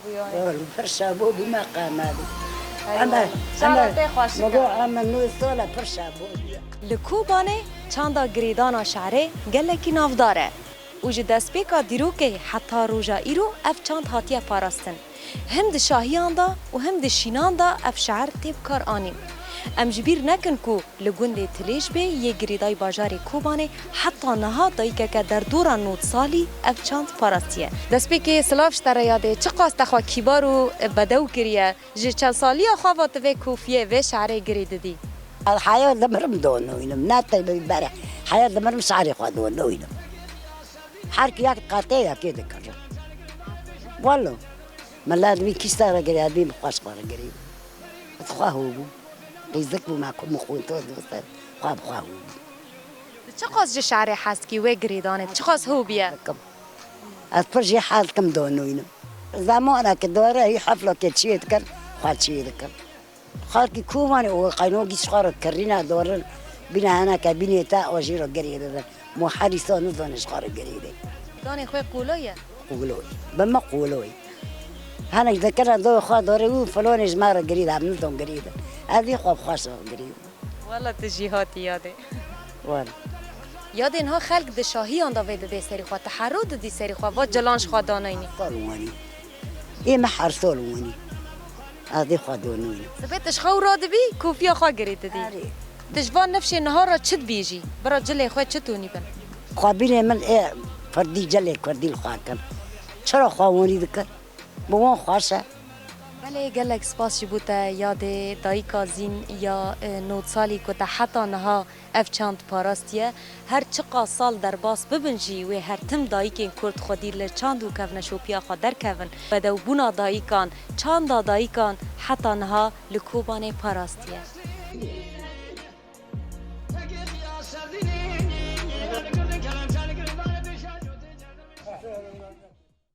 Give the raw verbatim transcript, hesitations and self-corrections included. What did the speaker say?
Oğlum, pir şabo bû me qemelî. Eyvallah. Eme, Cara eme, te xweş me bike. Got, eme nû sala pir şabo bûye. Li Kobanê çanda girêdana şerê gelekî navdar e û ji destpêka dîrokê heta roja îro ev çand hatiye parastin. Him di şahiyan de û him di şînan de ev şer tê bi kar anîn. Em ji bîr nekin ku li gundê Tilêjbê yê girêdayî bajarê Kobanê heta niha dayikeke derdora nod salî ev çand parastiye. Destpêkê silav ji te re yadê, çiqas te xwe kîbar û bedew kiriye, ji çend saliya xwe ve tu vê kofiyê vê şerê girê didî? Heya dimirim donûynim, ne te bere. Heya dimirim şerê xwe donûynim. Her ki yek qatê yekê dikirim. Walo. Min lazimî kîşta re girê, ez bî bi xweş xwe re girê. Ez xwe hû bû. Qîzik bû me ku min xwîn to doste. Xwe bi xwe hû bû. Tu çiqas ji şerê hez dikî wê girêdanê? Çiqas hû biye? Dikim. Ez pir jê hez dikim donûynim. Zemaneke dore hî hefleke çiyê dikin, xwe çiyê dikin. Xalkî Kobanê û qeynogî ji xwe re kirîne dorin, bîne heneke bînê te û jê re girê bibin. Mo herî sa nizane ji xwe re girê be. Danê xwe qolo ye? Qolo ye. Bi me qolo ye. Hinek dikine doyê xwe dorê û filonê ji me re girê de, em nizon girê de. Ez ê xwe bi xwe şer girê. Wela tu jî hatî yadê. Wela. Yadê niha xelk di şahiyan de vê didê serî xwe, tu hero didî serî xwe, va cilan ji xwe danayînî. Sal wanî. Ê me her sal wanî. Ez dê xwe donûyim. Sibê tu ji xew radibî, kofiya xwe girê didî. Erê. Tu ji van nifşê niha re çi dibêjî? Bira cilê xwe çi tonî bin? Xwe bînê min ê kurdî cilê kurdî li xwe kin. Çira xwe wanî dikin? Bi wan xweş e. Belê, gelek spas ji bo te yadê dayika zîn ya, e, nod salî ku te heta niha ev çand parastiye. Her çiqas sal derbas bibin jî wê her tim dayikên kurd xwedî li çand û kevneşopiya xwe derkevin. Bedewbûna dayikan, çanda dayikan heta niha li Kobanê parastiye.